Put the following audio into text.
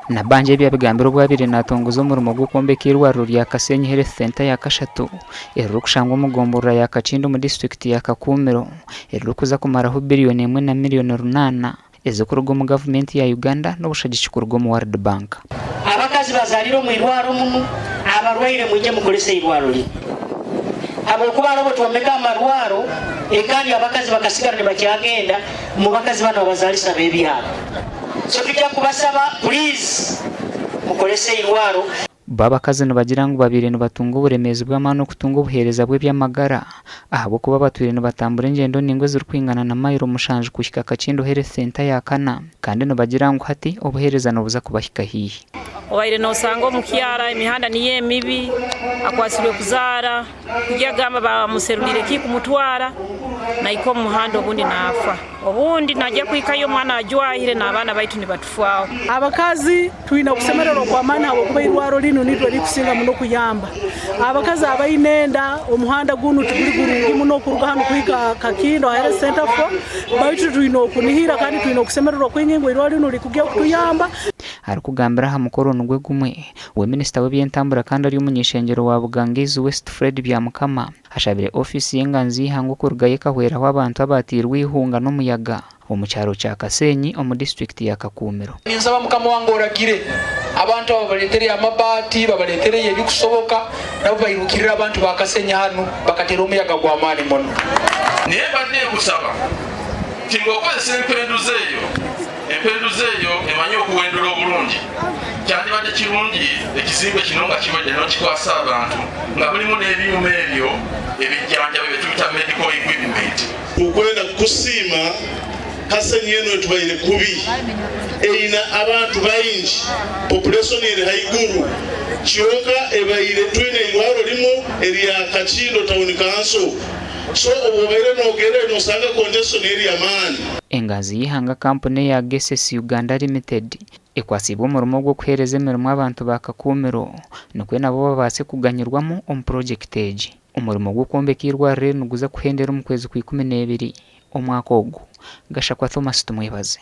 Nabbanja ebi abigambire obu abaire natongoza omurimo gw'okwombeka eirwariro rya Kasenyi Health Centre ya kashatu eririkushangwa omu gomborora ya Kakindu omu disiturikiti ya Kakumiro eririkuza kumaraho biriyoni emwe na miriyoni runaana ezirikuruga omu gavumenti ya Uganda n'obushagiki kuruga omu World Bank. Abakazi bazarire omu irwaro munu, abarwaire mwije mukorese eirwaro rinu. Habwokuba hariho obu twombeka amarwaro ekandi abakazi bakasigara nibakyagenda mu bakazi banu abazarisa ab'ebyaro. So tujja kubasaba please mukorese eirwaro. Bo abakazi nibagira ngu babaire nibatunga oburemeezi bw'amaani okutunga obuheereza bw'eby'amagara ahabw'okuba batwire nibatambura engyendo ndaingwa ezirikwingana na mayiro mushanju kuhika Kakindu Health Centre ya kana kandi nibagira ngu hati obuheereza nibuza kubahika haihi. Obaire nosanga omukyara emihanda niyo emibi, akwatsirwe kuzaara, kugya agamba bamuseruriire ki kumutwara, nahika omu muhanda obundi naafa. Obundi naija kuhikayo omwana ajwahire n'abaana baitu nibatufaaho. Abakazi twine okusemererwa kw'amaani ahabw'okuba eirwaro rinu niryo ririkusinga muno kuyamba abakazi abaine enda. Omuhanda gunu tiguri gurungi muno kuruga hanu kuhika Kakindo aha Health Centre 4 baitu twine okunihira kandi twine okusemererwa kwingi ngu eirwaro rinu ririkugya kutuyamba. Arikugambira aha mukoro nigwo gumwe, we minisita w'eby'entambura kandi ari omuny'eishengyero wa Bugangaizi West Fred Byamukama ashabire ofiisi y'enganzi y'eihanga okurugayo ekahweraho abantu abaateirwe eihunga n'omuyaga omu kyaro kya Kasenyi omu disiturikiti ya Kakuumiro. Ninsaba Mukama wange oragire abantu aba babaleetereyo amabaati, babaleetereyo ebikusoboka, nabo bairukirire abantu ba Kasenyi hanu bakateera omuyaga gw'amaani muno. Naye mbadde nkusaba nti ng'okozesa empenduzo eyo, empenduzo eyo emanyi okuwendula obulungi, kyandibadde kirungi ekizimbe kino nga kiwedde n'okikwasa abantu nga mulimu n'ebyuma ebyo ebijjanjaba bye tuyita medical equipment. Tukwenda kukusiima Kasenyi enu etubaire kubi, eine abantu baingi, population eri haiguru, kyonka ebaire twine eirwaro rimu erya Kakindo Town Council. So obu obaire nogendayo nosanga congestion eri y'amaani. Enganzi y'eihanga kampuni eya Geses Uganda Limited ekwatsiibwe omurimo ogw'okuheereza emirimo abantu ba Kakuumiro nikwo nabo babaase kuganyirwamu omu purogyekiti egi. Omurimo gw'okwombeka eirwariro eri niguza kuhendera omu kwezi kwa Ikumineebiri omwaka ogu. Gashakwa Thomas Tumwebaze.